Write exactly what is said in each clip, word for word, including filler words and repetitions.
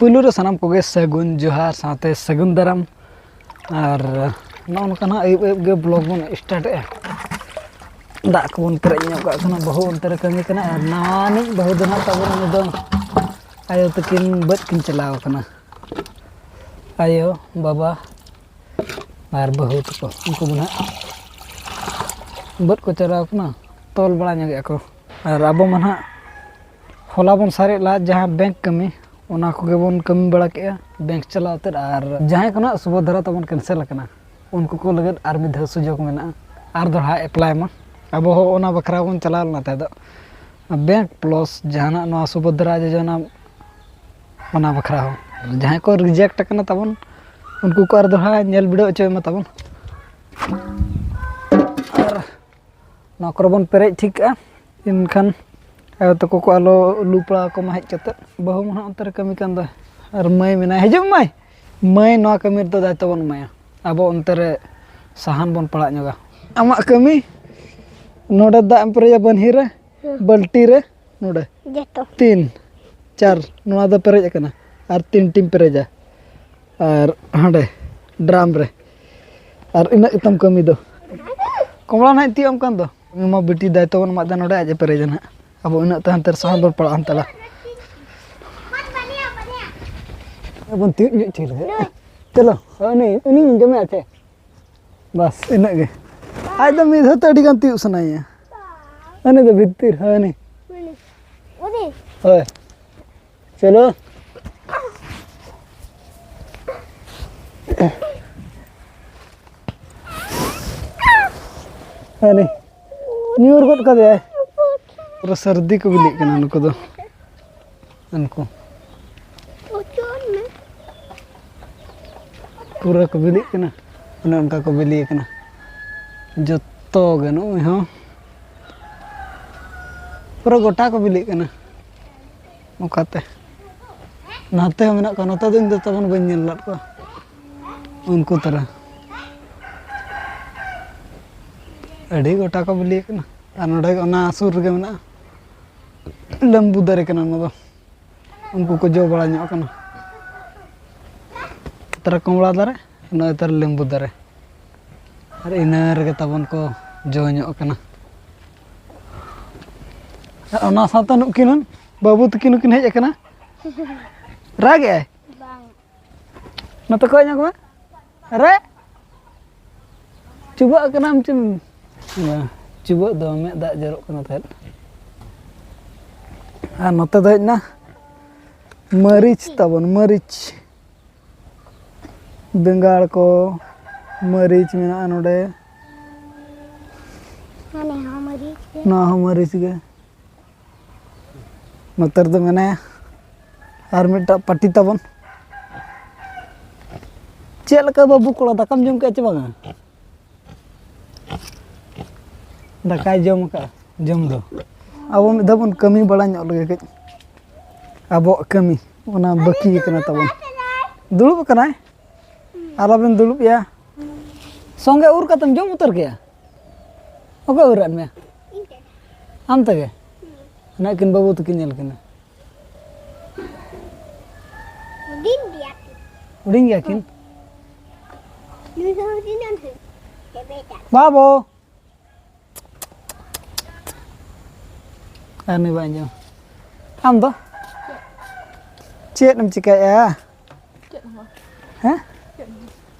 ᱯᱩᱭᱞᱩ ᱨᱮ ᱥᱟᱱᱟᱢ ᱠᱚᱜᱮ ᱥᱟᱹᱜᱩᱱ ᱡᱚᱦᱟᱨ ᱥᱟᱶᱛᱮ ᱥᱟᱹᱜᱩᱱ ᱫᱟᱨᱟᱢ᱾ ᱟᱨ ᱱᱚᱜᱼᱚ ᱱᱚᱝᱠᱟ ᱱᱟᱦᱟᱜ ᱟᱹᱭᱩᱵ ᱟᱹᱭᱩᱵ ᱜᱮ ᱵᱞᱚᱜ ᱵᱚᱱ ᱥᱴᱟᱨᱴ ᱮᱜᱼᱟ᱾ ᱫᱟᱜ ᱠᱚᱵᱚᱱ ᱯᱮᱨᱮᱡ ᱧᱚᱜ ᱠᱟᱜ ᱠᱟᱱᱟ᱾ ᱵᱟᱹᱦᱩ ᱚᱱᱛᱮ ᱨᱮ ᱠᱟᱹᱢᱤ ᱠᱟᱱᱟ ᱟᱨ ᱱᱟᱣᱟᱱᱤᱡ ᱵᱟᱹᱦᱩ ᱫᱚ ᱱᱟᱦᱟᱜ ᱛᱟᱵᱚᱱ ᱩᱱᱤ ᱫᱚ ᱟᱭᱳ ᱛᱟᱹᱠᱤᱱ ᱵᱟᱹᱫᱽ ᱠᱤᱱ ᱪᱟᱞᱟᱣ ᱠᱟᱱᱟ᱾ ᱟᱭᱳ, ᱵᱟᱵᱟ ᱟᱨ ᱵᱟᱹᱦᱩ ᱛᱟᱠᱚ, ᱩᱱᱠᱩ ᱫᱚ ᱱᱟᱦᱟᱜ ᱵᱟᱹᱫᱽ ᱠᱚ ᱪᱟᱞᱟᱣ ᱠᱟᱱᱟ, ᱛᱚᱞ ᱵᱟᱲᱟ ᱧᱚᱜᱮᱜᱼᱟ ᱠᱚ᱾ ᱟᱨ ᱟᱵᱚ ᱢᱟ ᱱᱟᱦᱟᱜ ᱦᱚᱞᱟ ᱵᱚᱱ ᱥᱟᱨᱮᱡ ᱞᱟᱜᱼᱟ ᱡᱟᱦᱟᱸ ᱵᱮᱝᱠ ᱠᱟᱹᱢᱤ, ᱚᱱᱟ ᱠᱚᱜᱮ ᱵᱚᱱ ᱠᱟᱹᱢᱤ ᱵᱟᱲᱟ ᱠᱮᱜᱼᱟ ᱵᱮᱝᱠ ᱪᱟᱞᱟᱣ ᱠᱟᱛᱮᱫ᱾ ᱟᱨ ᱡᱟᱦᱟᱸᱭ ᱠᱚ ᱱᱟᱦᱟᱜ ᱥᱩᱵᱷᱚᱫᱨᱟ ᱛᱟᱵᱚᱱ ᱠᱮᱱᱥᱮᱞ ᱟᱠᱟᱱᱟ, ᱩᱱᱠᱩ ᱠᱚ ᱞᱟᱹᱜᱤᱫ ᱟᱨ ᱢᱤᱫ ᱫᱷᱟᱣ ᱥᱩᱡᱳᱜᱽ ᱢᱮᱱᱟᱜᱼᱟ, ᱟᱨ ᱫᱚᱦᱲᱟ ᱮᱯᱞᱟᱭ ᱢᱟ᱾ ᱟᱵᱚ ᱦᱚᱸ ᱚᱱᱟ ᱵᱟᱠᱷᱨᱟ ᱵᱚᱱ ᱪᱟᱞᱟᱣ ᱞᱮᱱᱟ ᱛᱟᱦᱮᱸ ᱫᱚ ᱵᱮᱝᱠ ᱯᱞᱟᱥ ᱡᱟᱦᱟᱱᱟᱜ ᱱᱚᱣᱟ ᱥᱩᱵᱷᱚᱫᱨᱟ ᱡᱳᱡᱚᱱᱟ, ᱚᱱᱟ ᱵᱟᱠᱷᱨᱟ ᱦᱚᱸ᱾ ᱡᱟᱦᱟᱸᱭ ᱠᱚ ᱨᱤᱡᱮᱠᱴ ᱟᱠᱟᱱᱟ ᱛᱟᱵᱚᱱ, ᱩᱱᱠᱩ ᱠᱚ ᱟᱨ ᱫᱚᱦᱲᱟ ᱧᱮᱞ ᱵᱤᱰᱟᱹᱣ ᱦᱚᱪᱚᱭ ᱢᱟ ᱛᱟᱵᱚᱱ᱾ ᱟᱨ ᱱᱚᱣᱟ ᱠᱚᱨᱮ ᱵᱚᱱ ᱯᱮᱨᱮᱡ ᱴᱷᱤᱠ ᱠᱟᱜᱼᱟ, ᱮᱱᱠᱷᱟᱱ ᱟᱭᱳ ᱛᱟᱠᱚ ᱠᱚ ᱟᱞᱚ ᱞᱩ ᱯᱟᱲᱟᱣ ᱠᱚᱢᱟ ᱦᱮᱡ ᱠᱟᱛᱮᱫ᱾ ᱵᱟᱹᱦᱩ ᱢᱟ ᱦᱟᱸᱜ ᱚᱱᱛᱮ ᱨᱮ ᱠᱟᱹᱢᱤ ᱠᱟᱱ ᱫᱚᱭ, ᱟᱨ ᱢᱟᱹᱭ ᱢᱮᱱᱟᱭ, ᱦᱤᱡᱩᱜ ᱢᱟᱹᱭ᱾ ᱢᱟᱹᱭ ᱱᱚᱣᱟ ᱠᱟᱹᱢᱤ ᱨᱮᱫᱚ ᱫᱟᱭᱤᱛᱛᱚ ᱵᱚᱱ ᱮᱢᱟᱭᱟ, ᱟᱵᱚ ᱚᱱᱛᱮ ᱨᱮ ᱥᱟᱦᱟᱱ ᱵᱚᱱ ᱯᱟᱲᱟᱜ ᱧᱚᱜᱟ᱾ ᱟᱢᱟᱜ ᱠᱟᱹᱢᱤ ᱱᱚᱰᱮ ᱫᱟᱜ ᱮᱢ ᱯᱮᱨᱮᱡᱟ ᱵᱟᱹᱱᱦᱤ ᱨᱮ, ᱦᱮᱸ᱾ ᱵᱟᱹᱞᱴᱤ ᱨᱮ, ᱱᱚᱰᱮ ᱡᱚᱛᱚ᱾ ᱛᱤᱱ, ᱪᱟᱨ, ᱱᱚᱣᱟ ᱫᱚ ᱯᱮᱨᱮᱡ ᱟᱠᱟᱱᱟ, ᱟᱨ ᱛᱤᱱ ᱴᱤᱢ ᱯᱮᱨᱮᱡᱟ, ᱟᱨ ᱦᱟᱸᱰᱮ ᱰᱨᱟᱢ ᱨᱮ, ᱟᱨ ᱤᱱᱟᱹᱜ ᱜᱮᱛᱟᱢ ᱠᱟᱹᱢᱤ ᱫᱚ᱾ ᱠᱚᱢᱲᱟ ᱱᱟᱦᱟᱜ ᱛᱤᱭᱳᱜ ᱟᱢ ᱠᱟᱱ ᱫᱚ᱾ ᱩᱱᱤ ᱢᱟ ᱵᱤᱴᱤ ᱫᱟᱭᱤᱛᱛᱚ ᱵᱚᱱ ᱮᱢᱟᱫᱮ, ᱱᱚᱰᱮ ᱟᱡ ᱮ ᱯᱮᱨᱮᱡᱟ ᱱᱟᱦᱟᱜ᱾ ᱟᱵᱚ ᱤᱱᱟᱹᱜ ᱛᱮ ᱦᱟᱱᱛᱮ ᱨᱮ ᱥᱟᱦᱟᱱ ᱵᱚᱱ ᱯᱟᱲᱟᱜᱼᱟ ᱦᱟᱱᱛᱮ ᱞᱟ᱾ ᱵᱚᱱ ᱛᱤᱭᱳᱜ ᱧᱚᱜ ᱦᱚᱪᱚᱭ ᱞᱮᱜᱮ᱾ ᱪᱚᱞᱚ, ᱩᱱᱤ, ᱩᱱᱤᱧ ᱡᱚᱢᱮᱫ ᱟᱪᱷᱮ᱾ ᱵᱟᱥ, ᱤᱱᱟᱹᱜ ᱜᱮ᱾ ᱟᱡ ᱫᱚ ᱢᱤᱫ ᱫᱷᱟᱣ ᱛᱮ ᱟᱹᱰᱤ ᱜᱟᱱ ᱛᱤᱭᱳᱜ ᱥᱟᱱᱟᱭᱮᱭᱟ᱾ ᱩᱱᱤ ᱫᱚ ᱵᱷᱤᱛᱤᱨ, ᱦᱳᱭ, ᱩᱱᱤ᱾ ᱩᱱᱤ᱾ ᱦᱳᱭ᱾ ᱪᱚᱞᱚ᱾ ᱦᱟᱹᱱᱤ ᱧᱩᱨ ᱜᱚᱫ ᱠᱟᱫᱮᱭᱟᱭ᱾ ᱯᱩᱨᱟᱹ ᱥᱟᱹᱨᱫᱤ ᱠᱚ ᱵᱤᱞᱤᱜ ᱠᱟᱱᱟ ᱱᱩᱠᱩ ᱫᱚ᱾ ᱩᱱᱠᱩ ᱯᱩᱨᱟᱹ ᱠᱚ ᱵᱤᱞᱤᱜ ᱠᱟᱱᱟ᱾ ᱚᱱᱮ ᱚᱱᱠᱟ ᱠᱚ ᱵᱤᱞᱤ ᱠᱟᱱᱟ ᱡᱚᱛᱚ ᱜᱮ᱾ ᱱᱩᱜᱼᱩᱭ ᱦᱚᱸ ᱯᱩᱨᱟᱹ ᱜᱚᱴᱟ ᱠᱚ ᱵᱤᱞᱤᱜ ᱠᱟᱱᱟ᱾ ᱚᱠᱟᱛᱮ ᱱᱟᱛᱮ ᱦᱚᱸ ᱢᱮᱱᱟᱜ ᱠᱚᱣᱟ, ᱱᱚᱛᱮ ᱫᱚ ᱤᱧ ᱫᱚ ᱛᱟᱵᱚᱱ ᱵᱟᱹᱧ ᱧᱮᱞ ᱞᱮᱫ ᱠᱚᱣᱟ᱾ ᱩᱱᱠᱩ ᱛᱟᱨᱟ ᱟᱹᱰᱤ ᱜᱚᱴᱟ ᱠᱚ ᱵᱤᱞᱤ ᱠᱟᱱᱟ᱾ ᱟᱨ ᱱᱚᱰᱮ ᱚᱱᱟ ᱥᱩᱨ ᱨᱮᱜᱮ ᱢᱮᱱᱟᱜᱼᱟ, ᱞᱮᱢᱵᱩ ᱫᱟᱨᱮ ᱠᱟᱱᱟ ᱚᱱᱟ ᱫᱚ᱾ ᱩᱱᱠᱩ ᱠᱚ ᱡᱚ ᱵᱟᱲᱟ ᱧᱚᱜ ᱠᱟᱱᱟ᱾ ᱛᱟᱨᱟ ᱠᱚᱢᱲᱟ ᱫᱟᱨᱮ, ᱱᱚᱜᱼᱚᱭ ᱛᱟᱨᱟ ᱞᱮᱵᱩ ᱫᱟᱨᱮ᱾ ᱟᱨ ᱤᱱᱟᱹ ᱨᱮᱜᱮ ᱛᱟᱵᱚᱱ ᱠᱚ ᱡᱚ ᱧᱚᱜ ᱠᱟᱱᱟ᱾ ᱟᱨ ᱚᱱᱟ ᱥᱟᱶᱛᱮ ᱱᱩᱠᱤᱱ ᱵᱟᱹᱵᱩ ᱛᱟᱹᱠᱤᱱ ᱦᱚᱸᱠᱤᱱ ᱦᱮᱡ ᱟᱠᱟᱱᱟ᱾ ᱨᱟᱜ ᱮᱜᱼᱟᱭ? ᱵᱟᱝ᱾ ᱱᱚᱛᱮ ᱠᱚᱭᱚᱜ ᱧᱚᱜ ᱢᱮ᱾ ᱟᱨᱮ ᱪᱩᱵᱟᱹᱜ ᱠᱟᱱᱟᱢ ᱪᱮᱢ? ᱵᱟᱝ, ᱪᱩᱵᱟᱹᱜ ᱫᱚ ᱢᱮᱫ ᱫᱟᱜ ᱡᱚᱨᱚᱜ ᱠᱟᱱᱟ ᱛᱟᱦᱮᱸᱫ᱾ ᱟᱨ ᱱᱚᱛᱮ ᱫᱚ ᱦᱮᱡ ᱮᱱᱟ ᱢᱟᱹᱨᱤᱪ ᱛᱟᱵᱚᱱ, ᱢᱟᱹᱨᱤᱪ᱾ ᱵᱮᱸᱜᱟᱲ ᱠᱚ, ᱢᱟᱹᱨᱤᱪ ᱢᱮᱱᱟᱜᱼᱟ ᱱᱚᱰᱮ᱾ ᱦᱟᱱᱮ ᱦᱚᱸ ᱢᱟᱹᱨᱤᱪ ᱜᱮ᱾ ᱱᱚᱣᱟ ᱦᱚᱸ ᱢᱟᱹᱨᱤᱪ ᱜᱮ᱾ ᱱᱚᱛᱮ ᱨᱮᱫᱚ ᱢᱮᱱᱟᱭᱟ ᱟᱨ ᱢᱤᱫᱴᱟᱜ ᱯᱟᱹᱴᱤ ᱛᱟᱵᱚᱱ᱾ ᱪᱮᱫ ᱞᱮᱠᱟ ᱵᱟᱹᱵᱩ ᱠᱚᱲᱟ, ᱫᱟᱠᱟᱢ ᱡᱚᱢ ᱠᱮᱜᱼᱟ ᱪᱮ ᱵᱟᱝᱟ? ᱫᱟᱠᱟᱭ ᱡᱚᱢ ᱟᱠᱟᱫᱼᱟ, ᱡᱚᱢ ᱫᱚ᱾ ᱟᱵᱚ ᱢᱤᱫ ᱫᱷᱟᱣ ᱵᱚᱱ ᱠᱟᱹᱢᱤ ᱵᱟᱲᱟ ᱧᱚᱜ ᱞᱮᱜᱮ ᱠᱟᱹᱡ᱾ ᱟᱵᱚᱣᱟᱜ ᱠᱟᱹᱢᱤ, ᱚᱱᱟ ᱵᱟᱹᱠᱤ ᱠᱟᱱᱟ ᱛᱟᱵᱚᱱ᱾ ᱫᱩᱲᱩᱵ ᱟᱠᱟᱱᱟᱭ, ᱟᱞᱚᱵᱮᱱ ᱫᱩᱲᱩᱵ ᱮᱭᱟ᱾ ᱥᱚᱸᱜᱮ ᱩᱨ ᱠᱟᱛᱮᱢ ᱡᱚᱢ ᱩᱛᱟᱹᱨ ᱠᱮᱭᱟ᱾ ᱚᱠᱚᱭ ᱩᱨᱟᱫ ᱢᱮᱭᱟ? ᱟᱢ ᱛᱮᱜᱮ? ᱱᱟᱜ ᱠᱤᱱ ᱵᱟᱹᱵᱩ ᱛᱟᱹᱠᱤᱱ ᱧᱮᱞ ᱠᱤᱱᱟ᱾ ᱦᱩᱰᱤᱧ ᱜᱮᱭᱟ ᱠᱤᱱ᱾ ᱦᱩᱰᱤᱧ ᱜᱮᱭᱟ ᱠᱤᱱ? ᱱᱩᱭ ᱦᱚᱸ ᱦᱩᱰᱤᱧ ᱟᱱ ᱦᱩᱭ᱾ ᱪᱮᱫ ᱵᱮᱴᱟ? ᱵᱟᱵᱚ᱾ ᱟᱨ ᱱᱩᱭ ᱵᱟᱭ ᱟᱸᱡᱚᱢ᱾ ᱟᱢ ᱫᱚ? ᱪᱮᱫ ᱮᱢ ᱪᱤᱠᱟᱹᱭᱮᱜᱼᱟ? ᱪᱮᱫ ᱦᱚᱸ ᱵᱟᱝ᱾ ᱦᱮᱸ? ᱪᱮᱫ ᱦᱚᱸ ᱵᱟᱝ᱾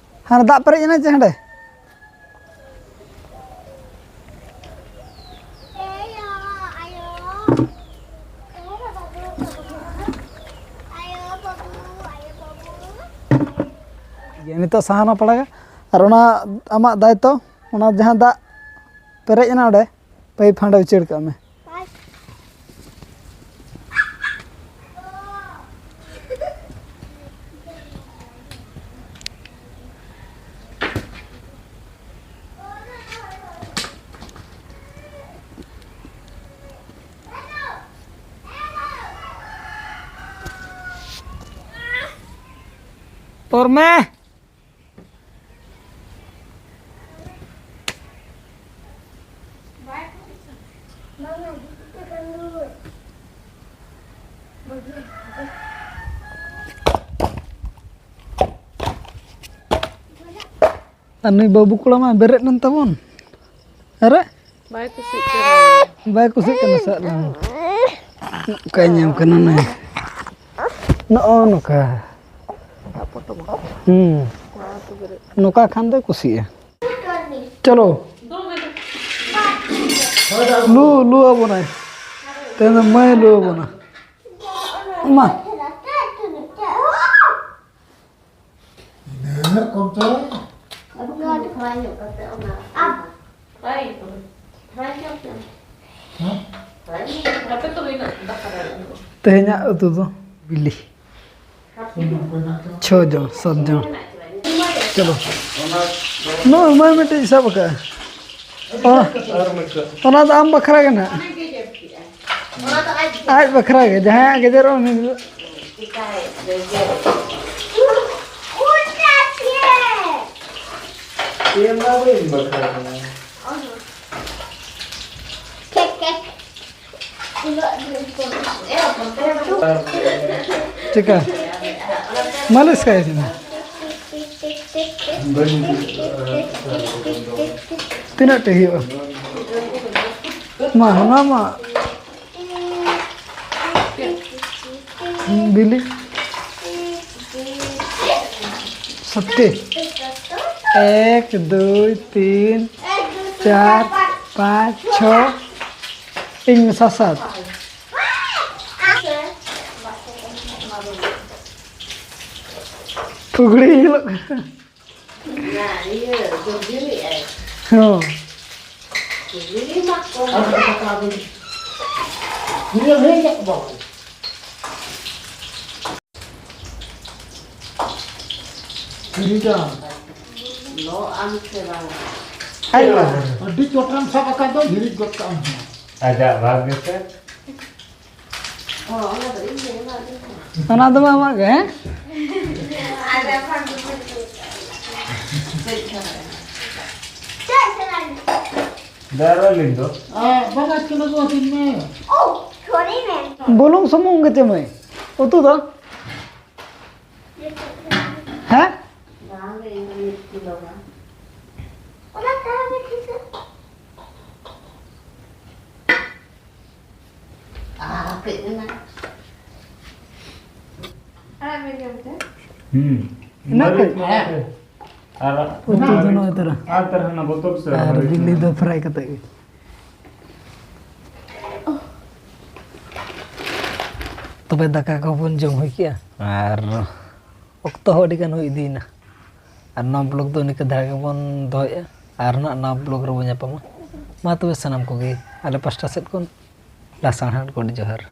ᱦᱟᱱᱮ ᱫᱟᱜ ᱯᱮᱨᱮᱡ ᱮᱱᱟ ᱪᱮ ᱦᱟᱸᱰᱮ? ᱱᱤᱛᱚᱜ ᱥᱟᱦᱟᱱᱟ ᱯᱟᱲᱟᱜᱟ᱾ ᱟᱨ ᱚᱱᱟ ᱟᱢᱟᱜ ᱫᱟᱭᱤᱛᱛᱚ, ᱚᱱᱟ ᱡᱟᱦᱟᱸ ᱫᱟᱜ ᱯᱮᱨᱮᱡ ᱮᱱᱟ ᱚᱸᱰᱮ, ᱯᱟᱭᱤᱯ ᱦᱟᱸᱰᱮ ᱩᱪᱟᱹᱲ ᱠᱟᱜ ᱢᱮ᱾ ᱛᱚᱨ ᱢᱮ᱾ ᱟᱨ ᱱᱩᱭ ᱵᱟᱹᱵᱩ ᱠᱚᱲᱟ ᱢᱟ ᱵᱮᱨᱮᱫ ᱞᱮᱱ ᱛᱟᱵᱚᱱ᱾ ᱟᱨᱮ? ᱵᱟᱭ ᱠᱩᱥᱤᱜ ᱠᱟᱱᱟ᱾ ᱵᱟᱭ ᱠᱩᱥᱤᱜ ᱠᱟᱱᱟ, ᱥᱟᱵ ᱞᱟᱝ᱾ ᱱᱚᱝᱠᱟᱭ ᱧᱟᱢ ᱠᱟᱱᱟ ᱱᱩᱭ᱾ ᱱᱚᱜᱼᱚ ᱱᱚᱝᱠᱟ᱾ ᱦᱩᱸ᱾ ᱱᱚᱝᱠᱟ ᱠᱷᱟᱱ ᱫᱚᱭ ᱠᱩᱥᱤᱜᱼᱟ᱾ ᱪᱚᱞᱚ᱾ ᱞᱩ, ᱞᱩ ᱟᱵᱚᱱᱟᱭ᱾ ᱛᱮᱦᱮᱧ ᱫᱚ ᱢᱟᱹᱭ ᱞᱩ ᱟᱵᱚᱱᱟ᱾ ᱢᱟ᱾ ᱱᱤᱱᱟᱹᱜ ᱠᱚᱢ ᱪᱟᱞᱟᱜ? ᱱᱚᱣᱟ ᱫᱚ ᱯᱷᱨᱟᱭ ᱧᱚᱜ ᱠᱟᱛᱮ ᱚᱱᱟ ᱟᱯ᱾ ᱯᱷᱨᱟᱭ ᱠᱚ᱾ ᱯᱷᱨᱟᱭ ᱧᱚᱜ ᱠᱟᱛᱮ᱾ ᱦᱮᱸ? ᱯᱷᱨᱟᱭ ᱧᱚᱜ ᱠᱟᱛᱮ᱾ ᱟᱯᱮ ᱛᱚ ᱤᱱᱟᱹᱜ ᱫᱟᱠᱟ ᱨᱮ ᱟᱞᱚ᱾ ᱛᱮᱦᱮᱧᱟᱜ ᱩᱛᱩ ᱫᱚ ᱵᱤᱞᱤ᱾ ᱥᱩᱱᱩᱢ ᱠᱚ ᱦᱮᱱᱟᱜ ᱛᱟᱢᱟ? ᱪᱷᱚ ᱡᱚᱱ, ᱥᱟᱛ ᱡᱚᱱ᱾ ᱪᱚᱞᱚ᱾ ᱱᱚᱜᱼᱚᱭ ᱢᱟᱹᱭ ᱢᱤᱫᱴᱤᱡ ᱥᱟᱵ ᱟᱠᱟᱫᱼᱟ᱾ ᱚᱱᱟ, ᱚᱱᱟ ᱫᱚ ᱟᱢ ᱵᱟᱠᱷᱨᱟ ᱜᱮ ᱱᱟᱦᱟᱜ᱾ ᱟᱡ ᱵᱟᱠᱷᱨᱟ ᱜᱮ, ᱡᱟᱦᱟᱸᱭᱟᱜ ᱜᱮᱡᱮᱨᱚᱜᱼᱟ ᱩᱱᱤ ᱫᱚ᱾ ᱤᱧ ᱢᱟ ᱵᱟᱹᱧ ᱵᱟᱠᱷᱨᱟ ᱠᱟᱱᱟ᱾ ᱪᱮᱠᱟ? ᱢᱟᱹᱞᱤᱥ ᱠᱟᱭ ᱠᱟᱱᱟ᱾ ᱵᱟᱹᱧ ᱛᱤᱱᱟᱹᱜ ᱴᱤ ᱦᱩᱭᱩᱜᱼᱟ? ᱢᱟ, ᱚᱱᱟ ᱢᱟ ᱵᱤᱞᱤ᱾ ᱥᱚᱛᱤ᱾ ᱮᱠ, ᱫᱩᱭ, ᱛᱤᱱ, ᱪᱟᱨ, ᱯᱟᱸᱪ, ᱪᱷᱚ᱾ ᱤᱧ ᱢᱮᱥᱟ ᱥᱟᱛ᱾ ᱯᱷᱩᱜᱲᱤ ᱧᱮᱞᱚᱜ ᱠᱟᱱᱟ᱾ ᱚᱱᱟ ᱤᱭᱟᱹ ᱡᱚᱵᱤᱞᱤ ᱟᱭ᱾ ᱦᱚᱸ᱾ ᱡᱚᱵᱤᱞᱤ ᱢᱟ ᱠᱚᱢ᱾ ᱟᱨ ᱫᱟᱠᱟ ᱟᱹᱜᱩ᱾ ᱤᱭᱟᱹ ᱦᱮᱡ ᱜᱮ ᱵᱟᱵᱟ᱾ ᱦᱤᱨᱤᱡᱟ᱾ ᱞᱚ ᱟᱢ ᱥᱮ ᱵᱟᱝ? ᱟᱭ ᱵᱟᱵᱟ᱾ ᱟᱹᱰᱤ ᱪᱚᱴᱨᱮᱢ ᱥᱟᱵ ᱟᱠᱟᱫ ᱫᱚ, ᱦᱤᱨᱤᱡ ᱜᱚᱫ ᱠᱟᱜ ᱟᱢ ᱦᱚᱸ᱾ ᱟᱡᱟᱜ ᱵᱷᱟᱜᱽ ᱜᱮᱥᱮ᱾ ᱚᱱᱟ ᱫᱚ ᱟᱢᱟᱜ ᱜᱮ, ᱦᱮᱸ? ᱫᱟᱨᱟ ᱞᱤᱧ ᱫᱚ᱾ ᱟᱨ ᱵᱟᱝ ᱟᱹᱠᱷᱨᱤᱧ ᱟᱹᱜᱩ ᱟᱹᱛᱤᱧ ᱢᱮ᱾ ᱵᱩᱞᱩᱝ ᱥᱩᱢᱩᱝ ᱜᱮ ᱪᱮ ᱢᱟᱹᱭ? ᱩᱛᱩ ᱫᱚ? ᱦᱮᱸ? ᱵᱟᱝ ᱜᱮ, ᱤᱧ ᱫᱚ ᱢᱤᱫ ᱠᱤᱞᱳ ᱜᱟᱱ᱾ ᱦᱩᱸ᱾ ᱤᱱᱟᱹ ᱢᱟᱹᱨᱤᱪ ᱠᱷᱟᱡ᱾ ᱢᱮᱱᱟᱜᱼᱟ᱾ ᱟᱨ ᱩᱛᱩ ᱫᱚ ᱱᱚᱜᱼᱚᱭ ᱛᱟᱨᱟ᱾ ᱟᱨ ᱛᱟᱨᱟ ᱦᱟᱱᱟ ᱵᱚᱛᱚᱞ ᱥᱮ ᱟᱨ ᱢᱟᱹᱨᱤᱪ ᱵᱤᱞᱤ ᱢᱮᱱᱟᱜᱼᱟ᱾ ᱫᱚ ᱯᱷᱨᱟᱭ ᱠᱟᱛᱮ ᱜᱮ᱾ ᱛᱚᱵᱮ ᱫᱟᱠᱟ ᱠᱚᱦᱚᱸ ᱵᱚᱱ ᱡᱚᱢ ᱦᱩᱭ ᱠᱮᱜᱼᱟ ᱟᱨ ᱚᱠᱛᱚ ᱦᱚᱸ ᱟᱹᱰᱤ ᱜᱟᱱ ᱦᱩᱭ ᱤᱫᱤᱭᱮᱱᱟ᱾ ᱟᱨ ᱱᱚᱣᱟ ᱵᱞᱚᱜ ᱫᱚ ᱱᱤᱝᱠᱟᱹ ᱫᱷᱟᱨᱟ ᱜᱮᱵᱚᱱ ᱫᱚᱦᱚᱭᱮᱫᱼᱟ᱾ ᱟᱨ ᱱᱟᱜ ᱱᱟᱣᱟ ᱵᱞᱚᱜ ᱨᱮᱵᱚᱱ ᱧᱟᱯᱟᱢᱟ᱾ ᱢᱟ ᱛᱚᱵᱮ ᱥᱟᱱᱟᱢ ᱠᱚᱜᱮ ᱟᱞᱮ ᱯᱟᱥᱴᱟ ᱥᱮᱫ ᱠᱷᱚᱱ ᱞᱟᱥᱟᱲᱦᱮᱫ ᱜᱚᱰ ᱡᱚᱦᱟᱨ᱾